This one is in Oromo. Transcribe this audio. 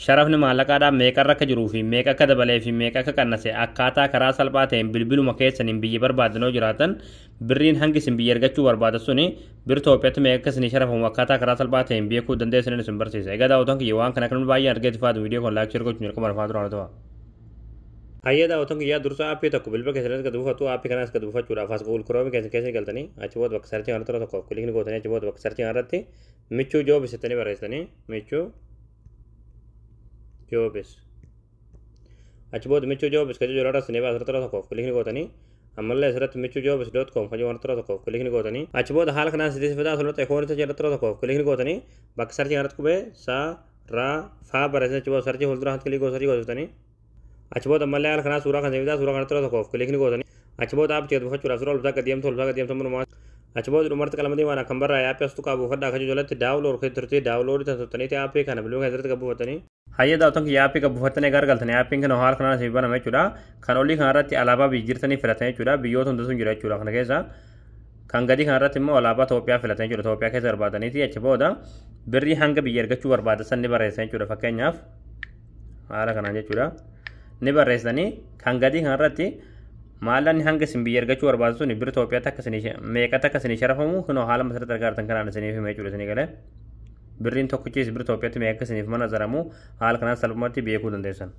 Sharafni maallaqaadhaa meeqarra akka jiruu fi meeqa akka dabalee fi meeqa akka qannase akkaataa karaa salphaa ta'een bilbiluma keessaniin biyya barbaadanoo jiraatan birriin hangi isin biyya argachuu barbaadan suni bir Itoophiyaatti meeqa akka isinii sharafamu akkaataa karaa salphaa ta'een beekuu dandeessaniin isin barsiisa. Egaa daawwattoon kiyya waan kana kan baay'ee argeetti faatu viidiyoo kun like share gochuun jalqaba rafaa duraan ta'aa. Hayyee, daawwattoon kiyyaa, dursa aappii tokko bilbila keessatti gad buufatu. Aappii kanas gad buufachuudhaaf as Google Chrome keessa keessa galtanii, achi booda bakka search kanarratti tokko click gootanii, achi booda bakka search kanarratti Michuu Jobs jettanii barreessitanii, Michuu Jobs. Achi booda Michuu Jobs kan jedhu irratti isinii baasa, irratti tokkoof click gootanii, ammallee asirratti michuujobs.com kan jedhu irratti tokkoof click gootanii, achi booda haala kanaan sitti fidaa. Asirratti ikoonii irratti tokkoof click gootanii, bakka search kanarratti qubee sa raa faa barreessanii, achi booda search fuuldura click search gootanii, achi booda ammallee haala kanaa suuraa kan fidaa. Suuraa kanatti tokkoof click gootanii, achi booda aappii gad buufachuudhaaf suuraa olbitaa gad deemtu, olbitaa gad deemtu murumaa. Achi booda dhumarratti qalama diimaan akkan barraa'e aappii as tuqaa buufadhaa akka jalatti download kan turte download tan tuttaniiti aappii kana bilbila keessatti gad buufatanii. Hayyee, daawwattoon kiyya, aappii gad buufattanii gargaltanii, aappiin kana haala kanaan asii banama jechuudha. Kan olii kanarratti alaabaa biyya jirtanii filatan jechuudha. Biyyoota hundatu jira jechuudha kana keessa. Kan gadii kanarratti immoo alaabaa Itoophiyaa filatan jechuudha. Itoophiyaa keessa barbaadaniiti achi booda birrii hanga biyya argachuu barbaadan san ni barreessan jechuudha. Fakkeenyaaf haala kanaan jechuudha. Ni barreessanii, kan gadii kanarratti maallaqni hanga isin biyya argachuu barbaadu sun birri Itoophiyaatti akka isinii meeqatti akka isinii sharafamu kunoo haala masirratti argaa kanaan isiniif hima jechuudha isinii galee. Birriin tokkichis birri Itoophiyaatti meeqa akka isiniif mana zaramu haala kanaan salphumatti beekuu dandeessan.